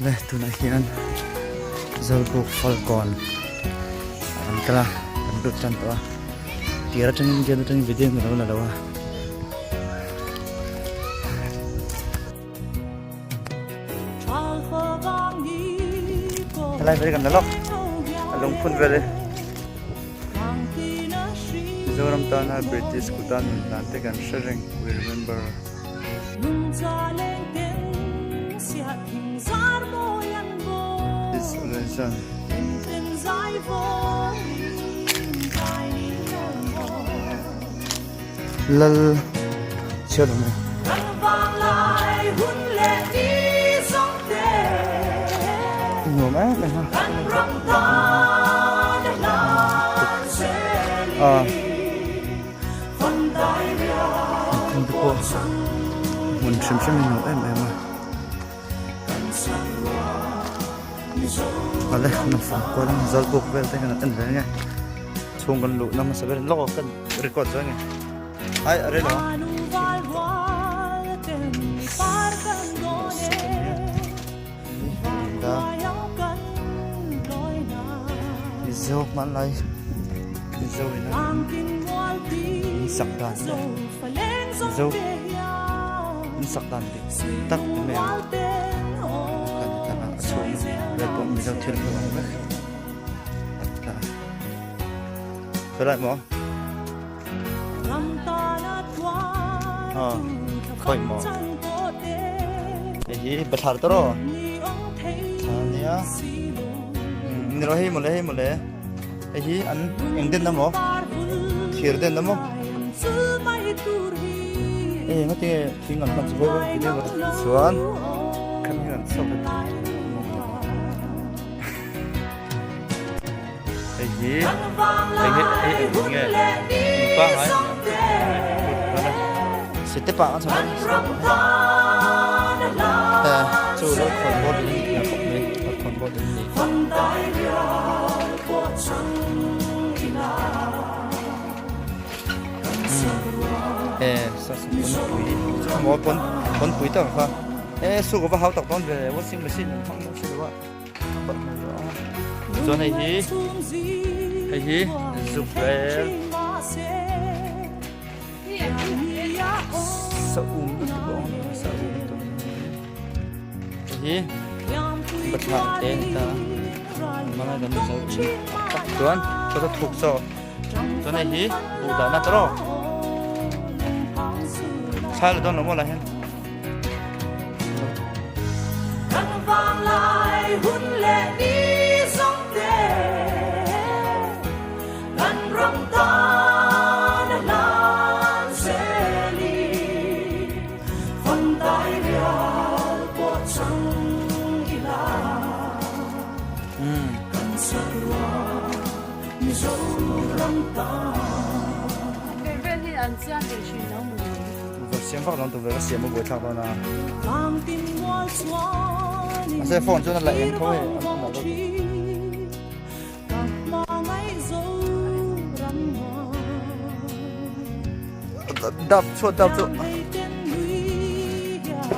Le tunah hian Zawlbuk Falkawn an kal a an lut tan tawh a tir atangin gate atangin video an lo la lo a. Helai vel kan la lawk a lungphun vel hi Mizoram tana British kuta nun hlan te kan hre reng we remember. This organization Lal chhiat awm e. Nuam em em a. A. Thingkung te pawh hmun hrim hrim in nuam em em a. Awle kan fang kual a zawlbuk vel te kan en ve nge chhung kan luh na hmasa ber in lawk kan record zo nge ai a rei lo Mizo hmanlai Mizo ina in sak dan te Mizo in sak dan dik tak te mai ang kan ti tak a a chhung vel pawh Mizo thil hlu ang vek a ti ta a helai maw khawi maw hei hi bathlar te rawh thla ania ni lo hei mawle hei mawle hei hi an eng den na maw thir den na maw hei enga tinge thing an hman chu vawi vawi video chuan kan hi an chhuak Hei hi hei hi hei eng nge in pangai sete pa ang chhan he chu lo khawn bawt in ni khawp mai lo khawn bawt in ni e sa sa pon pui chu mo pon pon pui tak kha e su ko va hau tak dawn ve washing machine an hmang dawn si lo a Chuan hei hi hei hi zuk vel sa um te pawh a awm a sa um te hei hi bathlar te a ni ta hmanga kan mizo in tak chuan chaw chu thuk chaw chuan hei hi buh dahna te rawh thlai la dawn lo maw lah hian. Siam vak dawn tur ka siam a buai thlak dawn a mahse phone chuan a la eng tho e a la deuh dap chhuat dap chu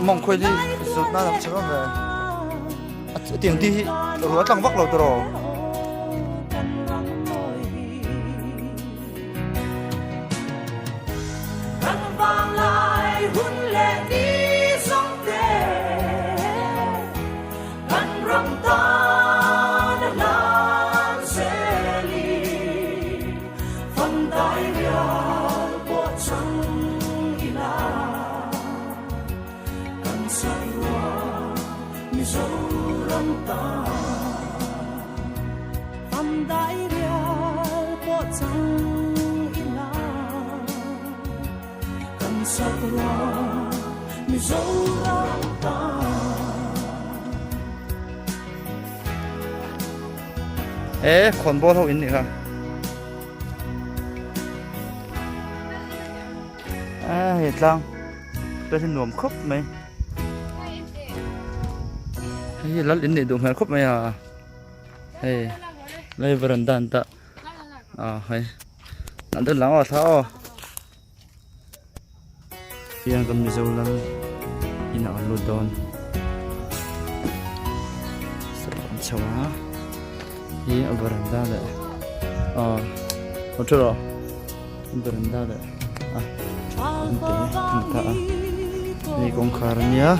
mawng khawi hi zut nan a chhe vak ve a tiang ti hi ruah tlang vak lo tiraw. E khawnbawl ho in nih kha a hei tlang vel hi nuam khawp mai. Hei hi lal in nih duh hmel khawp mai a hei lai veranda an tah a hei an dawn lang aw thla aw hian kan mizo lal inah kan lut dawn an chho a hi a veranda leh aw aw thu rawh a veranda leh a an te an ta a hei kawngkhar ania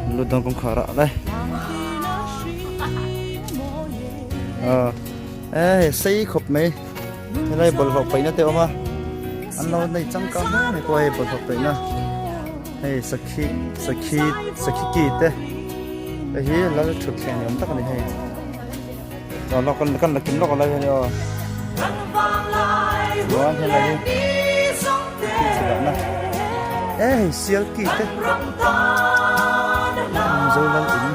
an lut dawn kawngkhar ah le aw e hei sei khawp mai. Helai bawlhhlawh paihna te a awm a an lo nei changkang hle mai pawh a hei bawlhhlawh paihna hei sakhi sakhi sakhi ki te hei hi lal thutthleng ni awm tak a ni hei aw lawk kan la kim lawk a lai hi aw chuan helai hi ki chhe dahna e hei sial ki te mizo lal in.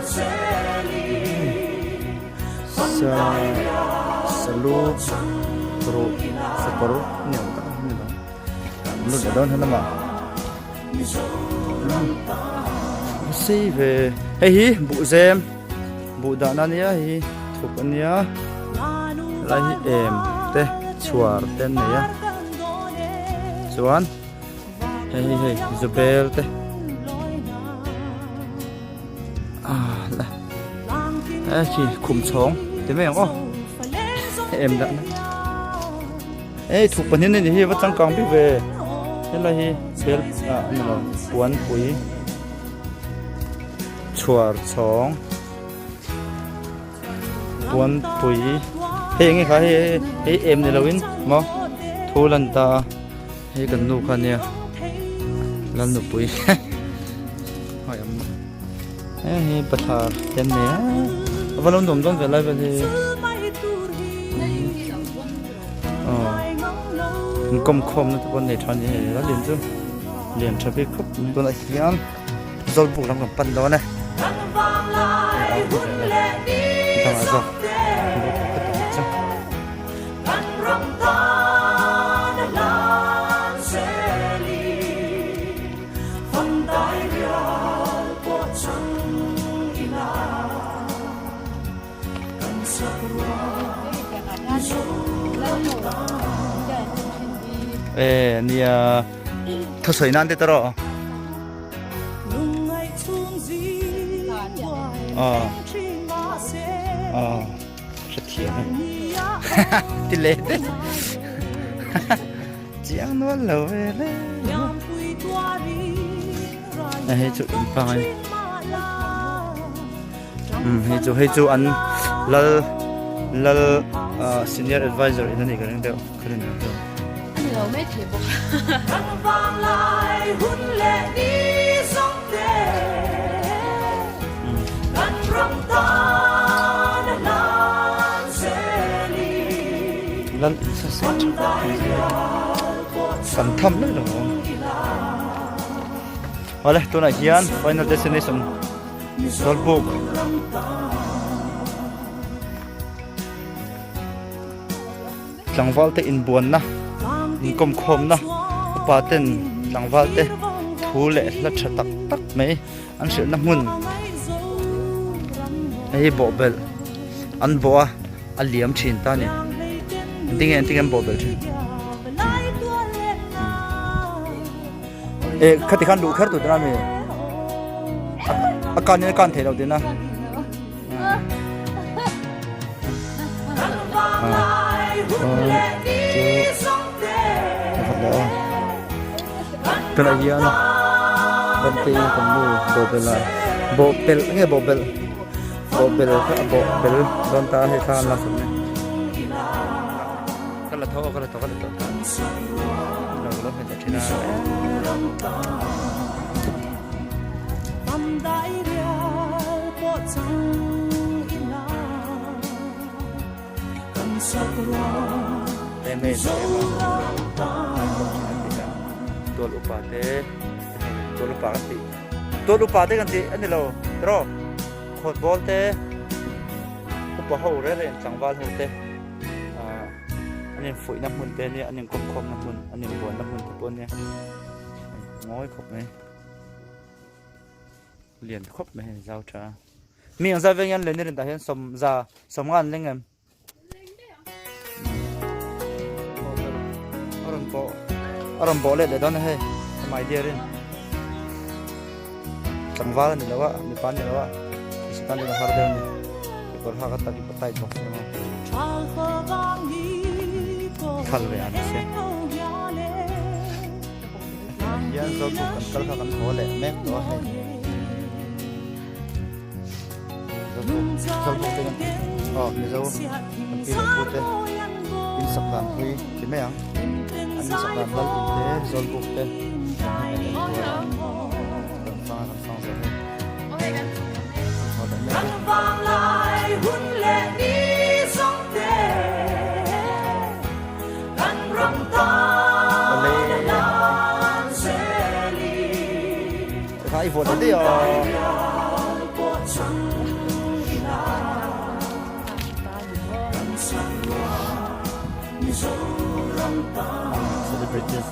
Sa salu ruh sakawr ni awm tak a ni lo lut leh dawn helamah sei ve hei hi buhzem buh dahna ania hei hi thuk ania helai hi em te chhuar te an nei a chuan hei hi hei zubel te. Ah la e khi khum chhawng ti mai ang aw em dah na ei thuk pahnih ani hi va changkang bik ve helai hi bel ah ani lo puan pui chhuar chhawng puan pui hei enge kha hei hei em ni lo in maw thu lan ta Hei kan nu kha ania Lalnupui hei awm he hi bathlar te an nei a a va lo nuam dawn ve lai vel hi aw inkawm khawm na te pawh an nei tha a ni hei a lian chu lian tha bik khawp mai tunah hian zawlbuk lam kan pan dawn e dangah zawk. E nia thusawi nan te tawh aw aw hrethiam e ti leh te chiang nual lo ve le hei chu in pangai um hei chu hei chu an lal lal senior advisor in ani ka ring deuh ka rin deuh ani lo mai thei bawk Lal in sa se tha kan tham mai lo awle tunah hian final destination Zawlbuk Tlangval te inbuanna, inkawmkhawmna, upa ten tlangval te thu leh hla tha tak tak mai an hrilhna hmun hei hi bawhbelh an bawh a, a liam thin ta a ni. Engtin nge engtin nge an bawhbelh thin? Eh khati khan luh kher tur tihna a mi? A kan in a kan theih loh tihna. Tunah hian Bante kan nu bawhbel a bawhbel nge bawhbel bawhbel kha a bawhbel dawn ta a hei thla an la sak mai ka la tho ka la tho ka la tho lo lo hmet leh thin a. Tual upa te tual upa kan tih tual upa te kan tih a ni lo tiraw khawnbawl te upa ho reng reng tlangval ho te ah an infuihna hmun te ania an inkawmkhawmna hmun an inbuanna hmun te pawh ania ngawi khawp mai. Lian khawp mai hei zau tha. Mi ang zat veng hian len i rin tah hian sawm za sawm nga an leng em? A rawn pawh a rawn bawh let leh dawn a hei a my dear in tlangval a ni lo a mipa a ni lo a hmeichhe tan chuan a har deuh a ni kekawr hak a tak in tight bawk sia maw khal ve an sia hian zawlbuk kan kal kha kan haw leh mek tawh a hei. Zawlbuk te kan aw Mizo kan pi leh pu te in sak dan hlui ti mai ang an in sak dan lal in te zawlbuk te kan hei kan en kual a kan fang a kan fang zo hei kan haw leh mek e. Kha i vawt daih a. Celebrities.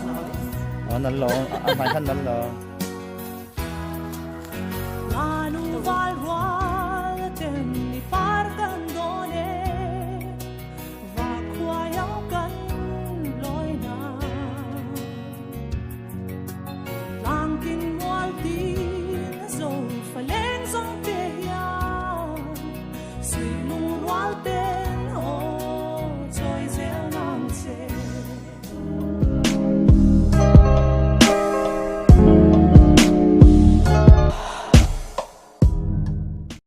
Ờ, nắn lo, à, mày thân nắn lo.